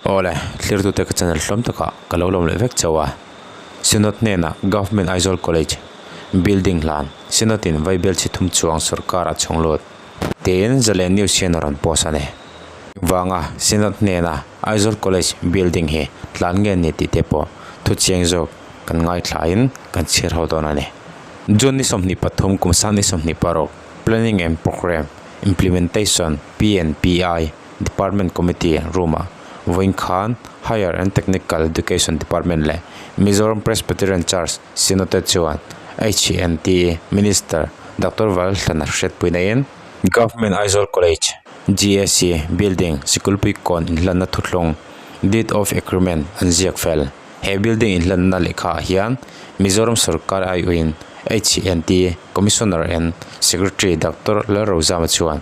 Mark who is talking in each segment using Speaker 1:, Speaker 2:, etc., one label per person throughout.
Speaker 1: Awle, thlirtute ka channel hlawm takah ka lo lawm leh vek chauh a. Synod hnenah Government Aizawl College building hlan Synod in Vaibel chhi thum chuang sorkar a chhung lut tiin Zalen News hian a rawn post a ni. Vanga Synod hnena Aizawl College building hi tlan nge ni tih te pawh thu chiang zawk kan ngaithlain kan chhiar ho dawn a ni. June ni 23 kum 2026 Planning and Programme Implementation, PNPI, Department Committee room-ah vawiin khan Higher and Technical Education Department leh Mizoram Presbyterian Church Synod te chuan HNT Minister Doctor Valthlana hriatpui neiin Government Aizawl College, GAC, Building Sikulpui kawn inhlanna thuthlung, Deed of Agreement, an ziak fel. He building inhlanna lehkhaah hian Mizoram sorkar aiawhin HNT Commissioner and Secretary Doctor Lalrozama chuan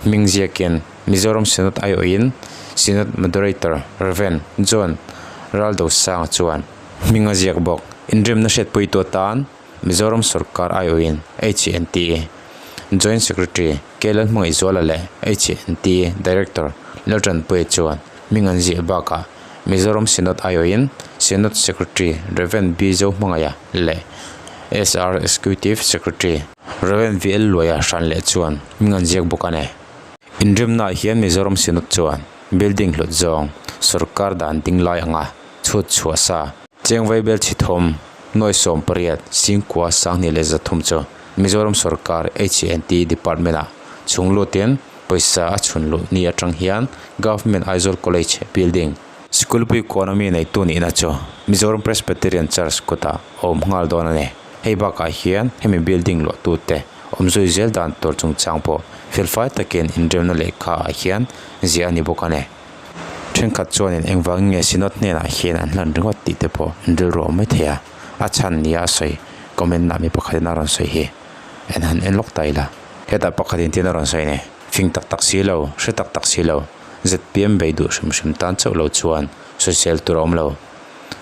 Speaker 1: hming ziakin Mizoram Synod aiawhin Synod Moderator Rev. John Raldosanga chuan hming a ziak bawk. Inremna hriatpuitu atan Mizoram sorkar aiawhin HNT Joint Secretary K Lalhmangaihzuala leh HNT Director Laltanpuia chuan hming an ziah bakah Mizoram Synod aiawhin Synod Secretary Rev. B Zohmangaia leh SR Executive Secretary Rev. VL Luaia hran leh chuan hming an ziak bawk a ni. Inremnaah hian Mizoram Synod chuan building hlut zawng sorkar dan ding lai anga chhut chhuah sa cheng vaibel chhi thawm nuai 18 singkua 2300 chu Mizoram sorkar HNT Department-ah chhung lutin pawisa a chhun luh ni atang hian Government Aizawl College building Sikulpui kawn ami neitu nihna chu Mizoram Presbyterian Church kutah a awm nghal dawn a ni. Hei bakah hian hemi building luahtute awm zui zel dan tur chungchang pawh felfai takin inremna lehkha ah hian ziah a ni bawk a ni. Thenkhat chuanin engvangin nge Synod hnenah hian an hlan ringawt tih te pawh an rilru awm mai thei a, a chhan nia a sawi comment ah mi pakhatin a rawn sawi hi en han en lawk ta ila. Hetah pakhatin tin a rawn sawi ni, fing tak tak si lo, hre tak tak si lo, zpm bei duh hrim hrim tan chauh lo chuan sawisel tur a awm lo.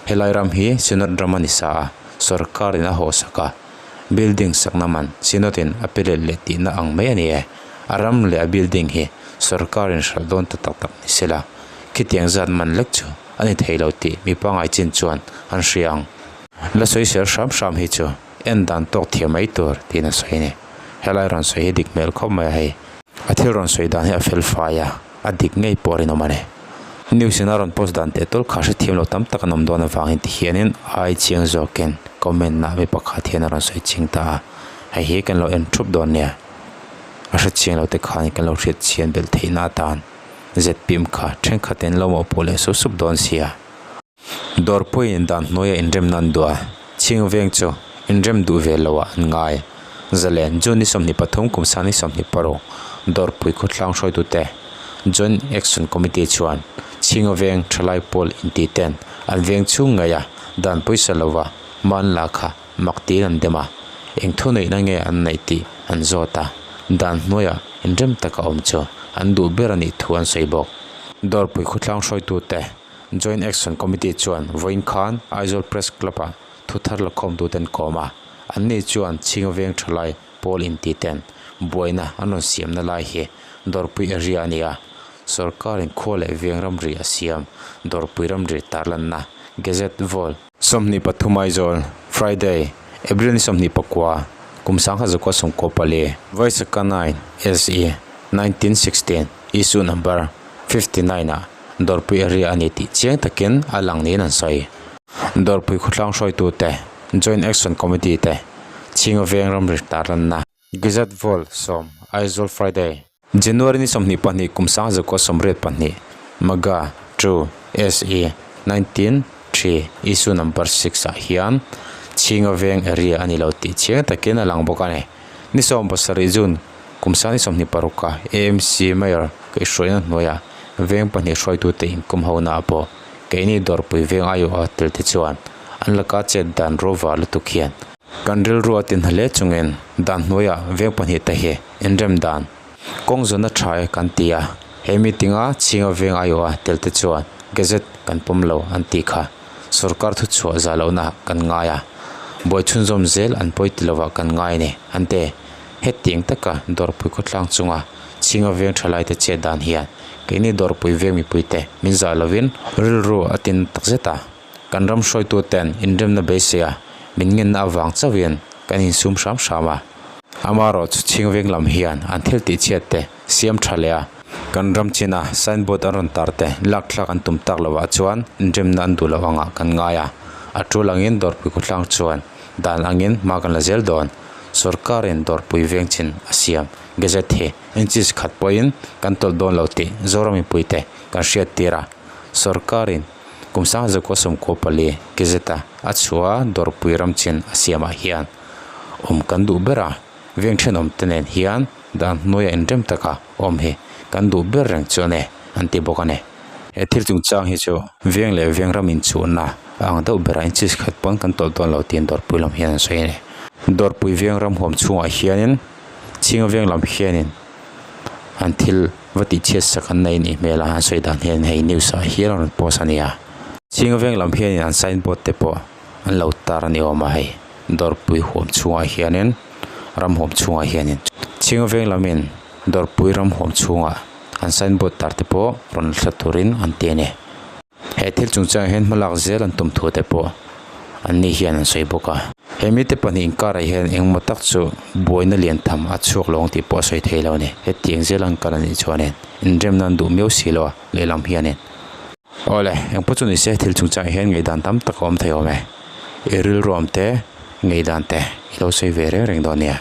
Speaker 1: Helai ram hi Synod ram a ni sa a, sorkar in a haw sak a, building sakna man Synod in a pe let leh tihna ang mai a ni e. A ram leh a building hi sorkar in hralh dawn ta tak tak ni sela, khitiang zat man lek chu a ni thei lo tih mi pangngai chin chuan an hria ang. La sawisel hram hram hi chu en dan tawk thiam mai tur tiin a sawi a ni. Helai rawn sawi hi dik hmel khawp mai a hei. A thil rawn sawi dan hi a fel fai a, a dik ngei pawh a rinawm a ni. News in a rawn post dan teh tawlh kha hrethiam lo tam tak an awm dawn avangin ti hianin ai chiang zawkin comment ah mi pakhat hian a rawn sawi ching ta a, hei hi kan lo en thup dawn nia. A hre chiang lo te khan kan lo hriat chian belh theihna atan zpm kha thenkhat in lo mawhpawh leh sup sup dawn sia. Dawrpuiin dan hnuaia inremna an duh a, chhing veng chu inrem duh ve loah an ngai. Zalen, June ni 23 kum sang ni 26, Dawrpui khawtlang hruaitute Joint Action Committee chuan chhinga veng thalai pawl inti ten an veng chhung ngei a dan pawisa lova hma an la kha mak tiin an dem a, eng thuneihna nge an neih tih an zawt a, dan hnuaia inrem taka awm chu an duh ber a nih thu an sawi bawk. Dawrpui khawtlang hruaitute. Joint Action Committee chuan vawiin khan Aizawl Press Club-ah thu thar la khawmtute an kawm a, anni chuan Chhinga Veng Thalai pawl intiten buaina an rawn siamna lai hi Dawrpui area a ni a, sorkarin khua leh veng ramri a siam Dawrpui ramri tarlanna Gazette Vol. 23 Aizawl, Friday, April ni 29, kum 1994, Vaisakha 9, SE, 1916, Issue Number 59 ah Dawrpui area a ni tih chiang takin a lang niin an sawi. Dawrpui khawtlang hruaitute, Joint Action Committee te, Chhinga Veng ramri tarlanna. Gazette Vol. 10, Aizawl Friday, January ni 22 kum 1982, Maga, True, SE, 19, 3, Issue Number 6 ah hian Chhinga Veng area a ni lo tih chiang takin a lang bawk a ni. Ni 17 June kum 26 a AMC Mayor kaihhruaina hnuaiah veng pahnih hruaitute inkawm hona pawh keini dawrpui veng aiawha tel te chuan an laka chet dan rawva lutuk hian kan rilru a tinha hle chungin dan hnuaiah veng pahnih te hi inrem dan kawng zawna tha e kan ti a, he meeting a chhinga veng aiawha tel te chuan gazette kan pawm lo an tih kha sorkar thuchhuah zah lohna kan ngai a, buai chhunzawm zel an pawi ti lovah kan ngai a ni an ti. Hetiang taka dawrpui khawtlang chunga chhinga veng tha laite chet dan hian Keini dawrpui veng mipuite min zah lovin rilru a tin takzet a. Kan ram hruaituten inremna beisei a, min ngenna avang chauhin kan insum hram hram a. Amaherawhchu chhing veng lam hian an thil tihchhiat te siam tha leh a, kan ram china signboard an rawn tar te lak thlak an tum tak lovah chuan inremna an duh loh angah kan ngai a. A tul angin dawrpui khawthlang chuan dan angin hma kan la zel dawn. Sorkarin dawrpui veng chin a siam gazette hi inches khat pawhin kan tawlh dawn lo tih Zoram mipuite kan hriattir a. Sorkarin Kum sangzakua 14 Gazette-a a chhuah a dawrpui ram chin a siamah hian awm kan duh ber a, veng thenawmte nen hian dan hnuaia inrem taka awm hi kan duh ber reng chu a ni, an ti bawk a ni. He thil chungchang hi chu veng leh veng ram inchuhna a ang deuh berah inchis khat pawn kan tawlh dawn lo tiin dawrpui lam hian an sawi a ni. Dawrpui veng ram huam chhungah hianin chhinga veng lam hianin an thil va tih chhiat sak an nei anih hmel a, an sawi dan hian hei news ah hian a rawn post a nia. Chhinga veng lam hianin an sign board te pawh an lo tar a ni awm a hei dawrpui huam chhungah hianin ram huam chhungah hianin chhinga veng lamin dawrpui ram huam chhungah an sign board tar te pawh rawn hla turin an ti a ni. He thil chungchangah hian hmalak zel an tum thu te pawh an ni hian an sawi bawk a. He mite pahnih inkarah hian engmaw tak chu buaina lian tham a chhuak lo ang tih pawh a sawi thei lo a ni. Hetiang zel an kal a nih chuanin inremna an duh miau si lo a lehlam hianin. Awle, engpawh chu ni se thil chungchangah hian ngaihdan tam tak a awm thei awm e. I rilruam te, ngaihdan te i lo sawi ve reng reng dawn nia.